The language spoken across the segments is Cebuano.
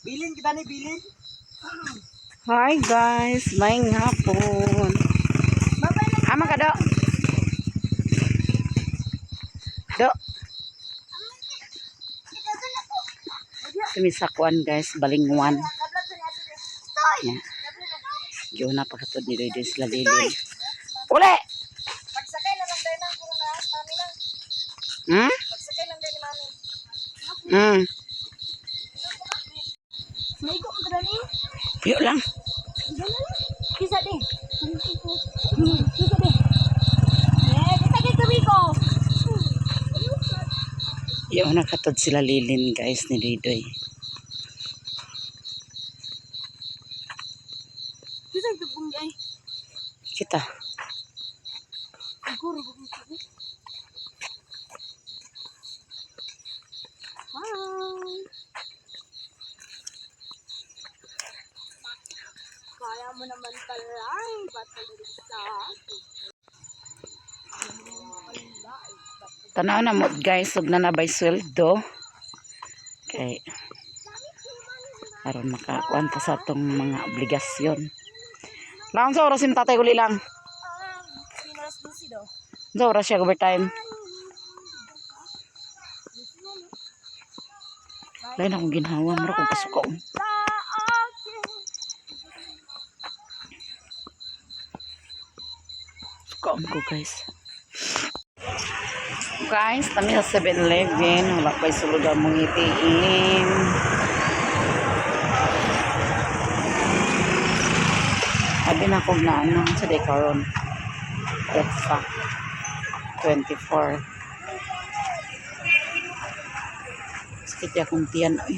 Bilin kita ni, bilin. Hi guys, maayong hapon. Ama ka do. Do. Kami sa kuan guys, balingwan. Yeah. Giuna pa katod ni Doy sila lilin. Uli! Pagsakay na lang tayo ng kurang mami lang. Pagsakay lang tayo ni mami. Maigo mo ka ni? Piyo lang. Kisa di. Kisa di. Eh, kita kay gabi ko. Giuna katod sila lilin guys ni Doy. Kisa ito pong ay. Kita. Siguro ko kisa. Hi. Kaya mo naman pala, ba't sa Tanaw na mo guys, ug na nabay sweldo. Kay aron makakuan ta sa atong mga obligasyon. Lang sa oras yung tatay uli lang. Alas 12 daw. Sa oras siya overtime. Lain akong ginhawa, mura kong kasukaon. Sa akin. Sukaon ko guys. Guys, kami sa 7-Eleven. Wala pa'y sulod ang mong itiin. Sabi na kong na ano, sa day karon. Petsa. 24. Sakit ya akong tiyan. Ay.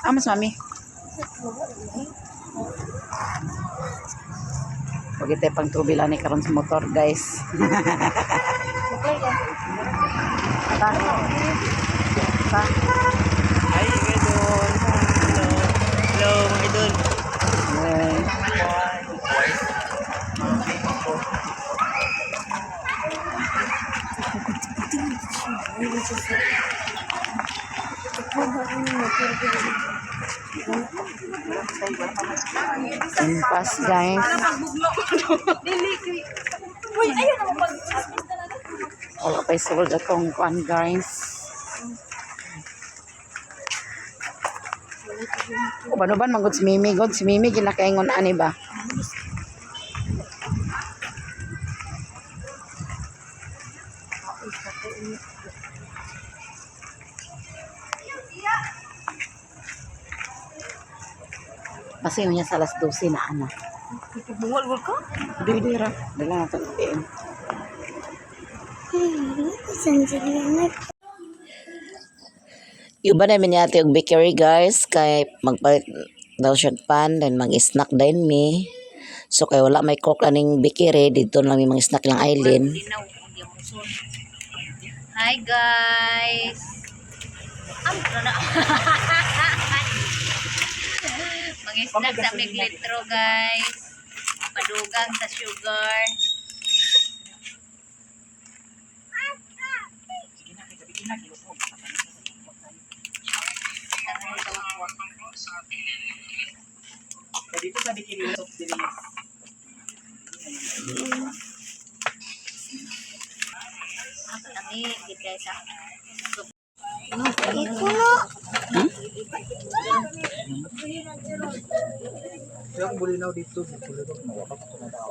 Ah, mas mami. Huwag ito pang trubila ni karon sa motor, guys. Ta. Ta. Hi, mga idol. Hello. Hello, mga idol. Eh, Impas, guys. Uy, ayun ang pag Wala pa'y sulod akong kuan, guys. Uban-uban, manggod si Mimi. God, si Mimi, ginakaingon ani ba? Kasi yun niya sa alas 12 na ano. Bungal ka? Di, di ra. Dala na ito. Iuban namin ni ate og bakery guys kay magpalit daw siya og pan then mag-snack din mi. So kay wala may cook aning bakery didto lang mi mag-snack lang Aileen. Hi guys! Am na. Mag-snack sa miglitro guys. Padugang sa sugar. Dito sa bikini, soft drinks. Kami, gid guys sa Kaya kung bulinaw dito, bulinaw, mawaka ko na daw.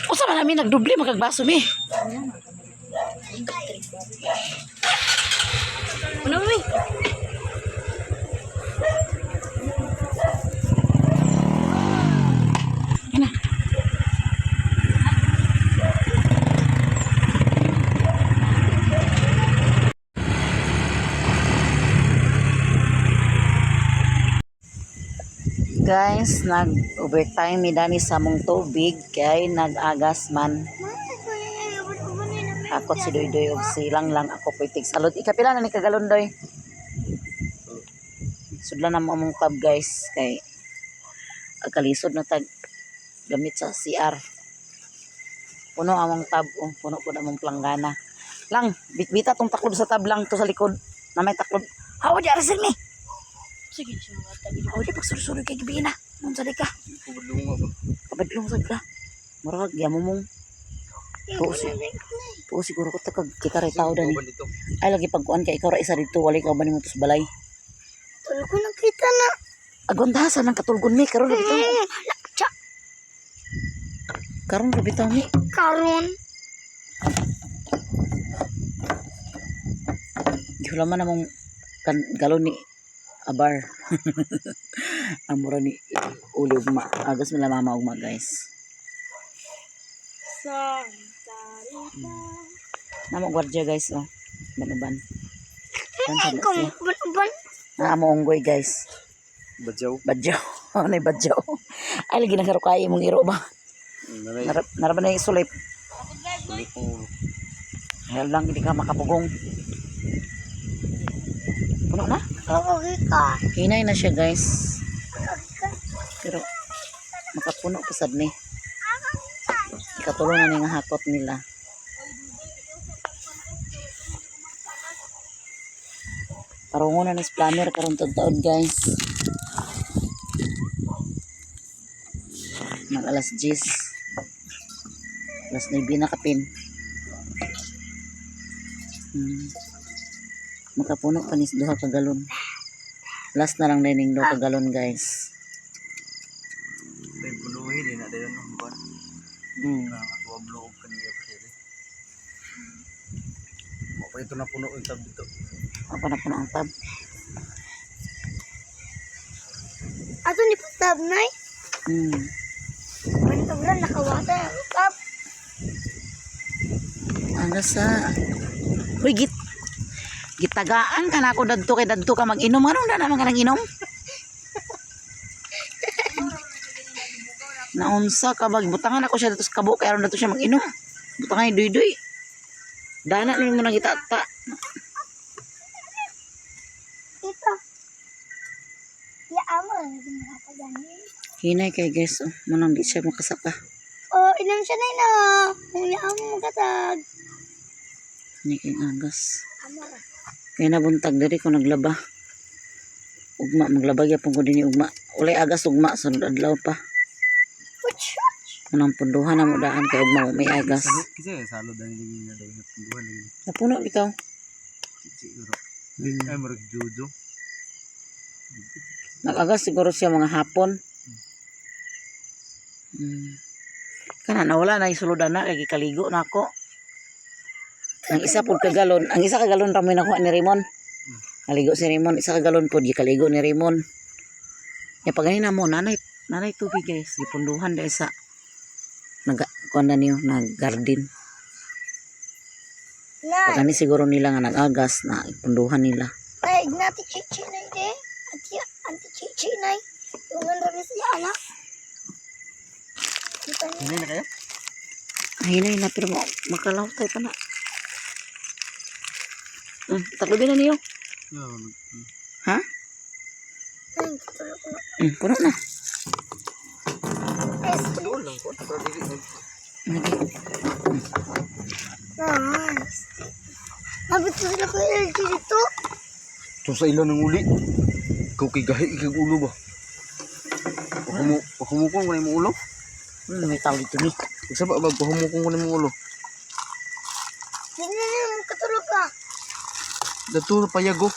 Usa man namin nagdoble magkagbaso mi. Ano mi? Yan na. Guys, nag overtime mi dani sa mong tubig kay nag-agas man. Akot si Doydoy og silang lang ako pwede salud. Ikapila na ni kagalon doy. Sudlan na mo among tab guys kay agkalisod na tag gamit sa CR. Puno among tab, oh, puno po among planggana. Lang, bitbita tong taklob sa tab lang to sa likod. Na may taklob. Hawa di arasin ni. Sige, siya mga tagi. Hawa di pagsulod-sulod kay gabi na. Nung sa ka. Pabadlong nga ba? Kabadlong sa ka. Murag gyamo mong. Tuo si. Tuo siguro ko takag kita ray tao dani. Uban dito. Ay lagi pagkuan kay ikaw ra isa dito wala ka ba nimo tos balay. Tulog ko nakita na. Agwandasan ang katulgon mi karon ra bitaw. Tsa. Karon ra bitaw mi. Karon. Gihulaman namong kan galon ni Abar. Amura ni uli ugma. Agas mila mama ugma, guys. Santa Rita. Namo gwardiya, guys, oh. Banuban. Ban Ay, kung ban Namo unggoy, guys. Badyaw. Badyaw. Ano badyaw? Ay lagi nagarukay imong iro ba? Nanay. Narap narap na yung sulip. Sulit kong ulo. Hell lang hindi ka makapugong. Puno na? Okay ka. Hinay na siya, guys. Pero makapuno pa sad ni. Ikatulo na ni nga hakot nila. Tarungon na ni si plumber karon taon, guys. Mag alas 10. Alas 9 na kapin. Makapuno pa ni sa duha ka galon. Last na lang dining duha ka galon, guys. Ay, buluhin din na dayon ang buwan. Nakatuwa kaniya pa siya. Mapa ito na puno yung tab dito. Apa na puno ang tab. Ato ni Patab, nay. Pantabran, nakawata. Tab. Ang sa. Uy, gitagaan ka na ako dadto kay dadto ka mag-inom. Anong na naman ka nang inom? Naunsa ka ba? Butangan ako siya dito sa kabo kay aron dato siya mag-inom. Butangan ni Duy-Duy. Dana ni mo nang gitata. Ito. Ya, amo rin naging gani. Hinay kay guys, oh. Manang di siya makasaka. Oh, inom siya na ina. Kung ya amo katag. Hinay kay agas. Amo ra. Kaya nabuntag diri ko naglaba. Ugma maglaba gyapon ko dinhi ugma. Ulay agas ugma sunod adlaw pa. Uch. Unang punduhan na mo daan kay ugma may agas. Kasi salo dahil hindi na dayon yung punduhan. Napuno bitaw. Siguro. Ay, marag jojo. Nag-agas siguro siya mga hapon. Kana nawala na isulodan na kay gikaligo na ako. Ang isa pud ka galon, ang isa ka galon ra mo nakuha ni Raymond. Kaligo si Raymond, isa ka galon pud gikaligo ni Raymond. Ya pag mo nanay nanay tubig, guys, gipunduhan dahil sa nag kuan na niyo nag garden. Nay. Pag siguro nila nga nag-agas na ipunduhan nila. Nay, nati chichi nay de. Ati anti chichi nay. Tungan ra siya anak. Kita niya. Hindi na kayo? Hinay na pero makalaw tayo pa na. Taklobin na niyo. Yeah, Ha? Nay, tulog na. Puno na. Eh, doon lang ko. Pero dili na. Lagi. nice. Nabit ko sila ko LG dito. Ito sa ilo ng uli. Ikaw kay gahi ikag ulo ba? Pakumukong ko na imong ulo. May tao dito ni. Magsaba ba pakumukong ko na imong ulo. Hindi na mo katulog ka. Dato payago.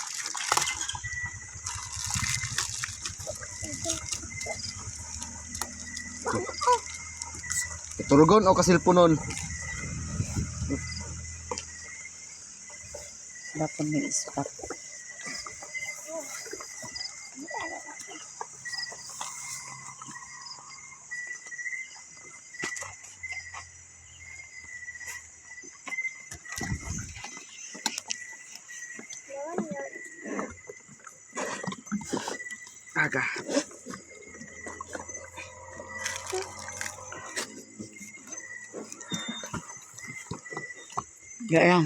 Katurugon o kasilponon? Dapat may spot. Aga. Ya lang.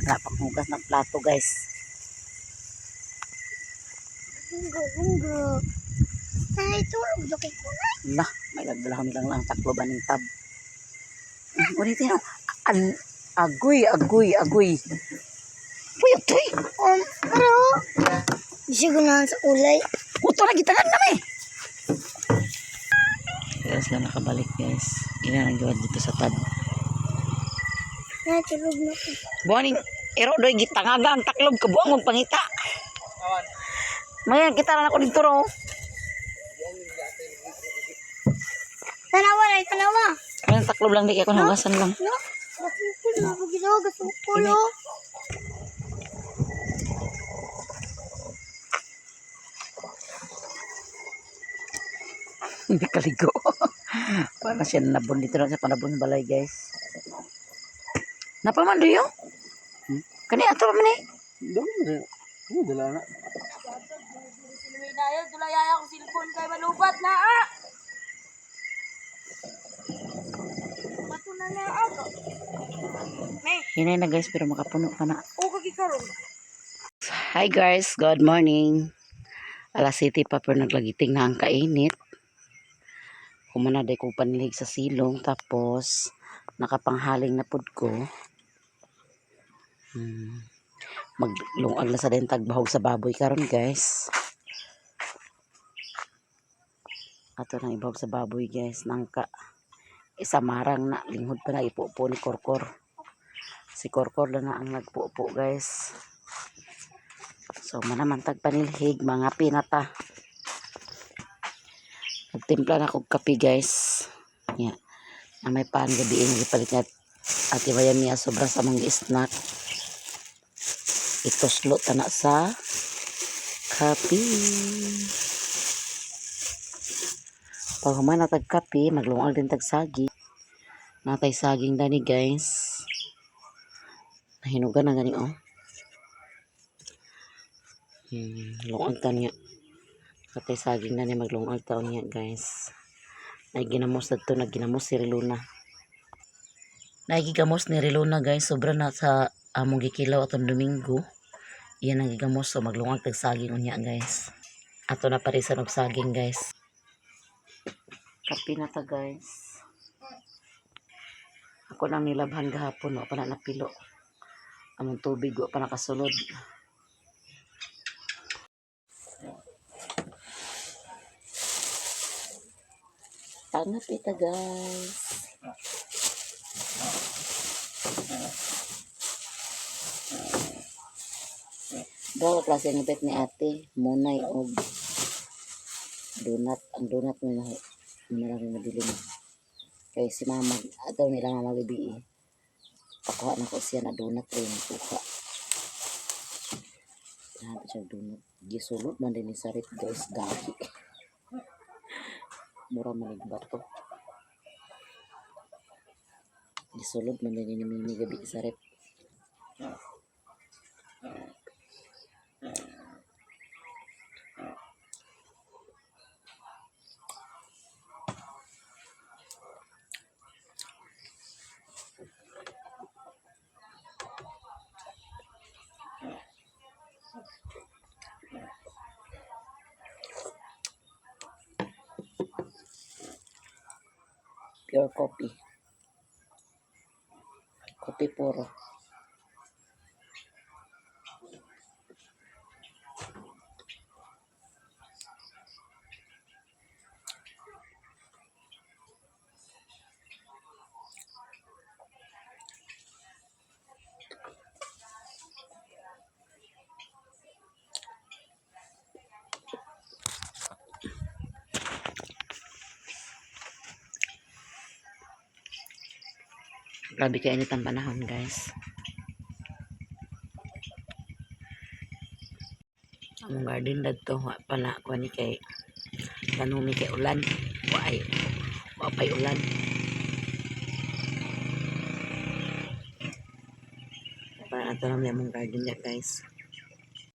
Wala pang hugas ng plato, guys. Lungga, lungga. Ay, tulog na kay kulay. Lah, may nagdala ko nilang lang takloban ng tab. Ulitin oh. An agoy, agoy, agoy. Puyot, tuy. Pero, bisa gunahan sa kulay. Kuto na gitangan kami. Pero sila nakabalik, guys. Ina nang gawa dito sa tab. Ay, tulog na ko. Buwaning ero doy gitangaga ang taklob kabuang mong pangita. Mayan kita na ako dito ro. Tanawa na, tanawa. Mayan taklob lang di kay kon hugasan lang. No? Gasukol, no? Gasukol, oh. Hindi kaligo. Para siya nabon dito na siya panabon sa balay, guys. Napaman do? Kani ato pa man eh. Dami na. Ano dala na? Hinay na guys, pero makapuno pa na. Hi guys, good morning. Alas City pa pero naglagiting na ang kainit. Kumana day ko panilhig sa silong tapos nakapanghaling na pud ko. Maglungag na sa dentag bahog sa baboy karon guys. Ato nang ibahog sa baboy guys nangka isamarang na linghod pa na ipupo ni Korkor. Si Korkor na na ang nagpupo guys. So manamantag panilhig mga pinata. Nagtimpla na kog kape guys. Yeah. Na may pan gabi ang gipalit niya Ate Bayan niya sobra sa mga snack. Ituslo ta na sa kape. Pag human na tag kape, maglungag din tag saging. Natay saging dani guys. Nahinugan na gani oh. Lungag ta niya. Katay saging na ni maglungag taon niya guys. Nagginamos na to, nagginamos si Riluna. Nagigamos ni Riluna guys, sobra na sa among gikilaw atong Domingo. Iyan ang gigamos so maglungag tag saging unya guys. Ato na parisan og saging guys. Kape na ta guys. Ako nang nilabhan gahapon, wa pa na napilo. Among tubig wa pa nakasulod. Tama pita guys. Duha ka klase ang bet ni ate, munay og donut. Ang donut mo na mo na lang nabili mo. Kay si mama, ataw nila mama gabi eh. Pakuha na ko siya na donut rin kuha. Grabe siya donut. Gisulod man din ni Sarit guys gahi. Mura man og bato. Gisulod man din ni Mimi gabi sa rep. Pure coffee. Kopi puro. Grabe kainit ang panahon, guys. Ang garden dadto wa pa na kuan ni kay kanumi kay ulan. Wa ay wa pay ulan. Para ato na among garden ya, guys.